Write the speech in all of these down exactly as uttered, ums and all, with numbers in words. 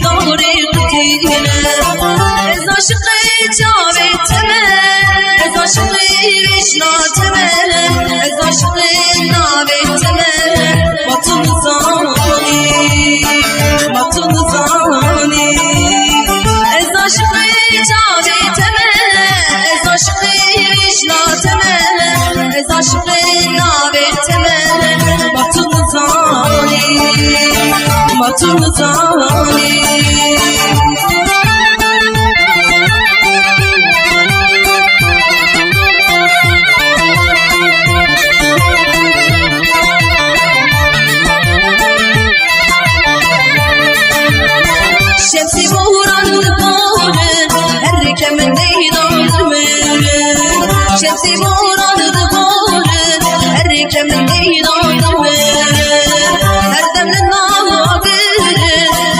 Darê qutîne. Ez aşiqê çavê te me, ez aşiqê vîşna te me, ez aşiqê navê te me. Ma tu nizanî, ma tu nizanî. Ez aşiqê çavê te me, ez aşiqê vîşna te me, ez aşiqê navê te me. Ma tu nizanî, ma tu nizanî. Şemsî boran dibore, her rêke min deydan dibore. Şemsî boran dibore, her rêke min deydan dibore. Her dem li nagire,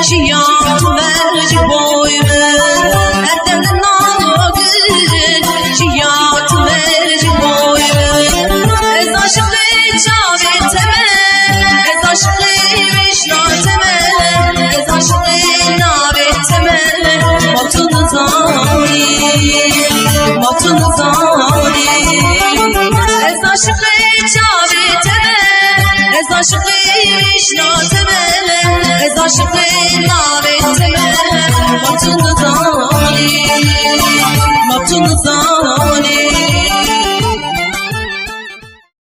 jiyan tu ver ji boy min. Her dem li nagire, jiyan tu ver ji boy min. Ez aşiqê çavê te me, ez aşiqê vîşna te me, ez aşiqê navê te me. Ma tu nizanî, ma tu nizanî. Ez aşiqê çavê te me, ez aşiqê vîşna te me, ez aşiqê navê te me. Ma tu nizanî, ma tu nizanî.